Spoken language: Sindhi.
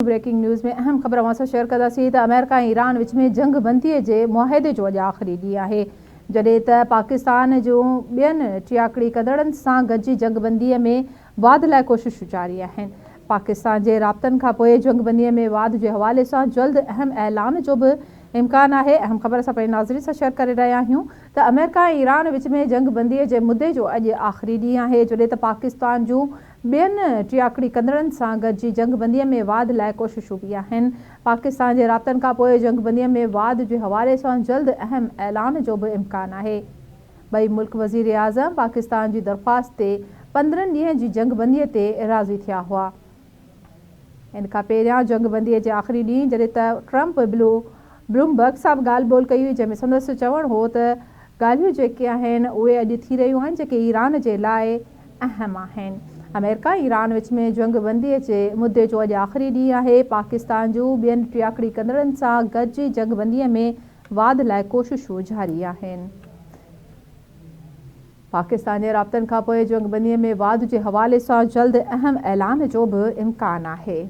بريڪنگ نيوز ۾ اهم خبر اوهان سان شيئر ڪنداسين ته آمريڪا ۽ ايران وچ ۾ جنگ بندي جي معاهدي جو اڄ آخري ڏينهن آهي جڏهن ته پاڪستان جون ٻين ٽياڪڙي ڪندڙن سان گڏجي جنگ بندي ۾ واڌ لاء ڪوششون جاري آهن پاڪستان جي رابطن کانپوء جنگ بندي ۾ واڌ جي حوالي سان جلد اهم اعلان جو به امڪان آهي اهم خبر اسان پنهنجي ناظرين سان شيئر ڪري رهيا آهيون ته آمريڪا ۽ ايران وچ ۾ جنگ بندي جي مدي جو اڄ آخري ڏينهن آهي جڏهن ته پاڪستان جون ٻين ٽياڪڙي ڪندڙن سان گڏجي جنگبندي ۾ واڌ لاء ڪوششون به آهن. پاڪستان جي رابطن کانپوء جنگبندي ۾ واڌ جي حوالي سان جلد اهم اعلان جو به امڪان آهي. ٻئي ملڪ وزيراعظم پاڪستان جي درخواست تي 15 ڏينهن جي جنگبندي تي راضي ٿيا هئا. ان کان پهريان جنگ بندي جي آخري ڏينهن جڏهن ته ٽرمپ بلو بلومبرگ سان به ڳالهه ٻولهه ڪئي هئي جنهن ۾ سندس چوڻ هو ته ڳالهيون جيڪي آهن اهي اڄ ٿي رهيون آهن جيڪي ايران جي لاء اهم آهن. آمريڪا ۽ ايران وچ ۾ جنگ بندي جي مدي جو اڄ آخري ڏينهن آهي، پاڪستان جون ٻين ٽياڪڙي ڪندڙن سان گڏجي جنگ بندي ۾ واڌ لاء ڪوششون جاري آهن. پاڪستان جي رابطن کانپوء جنگبندي ۾ واڌ جي حوالي سان جلد اهم اعلان جو به امڪان آهي.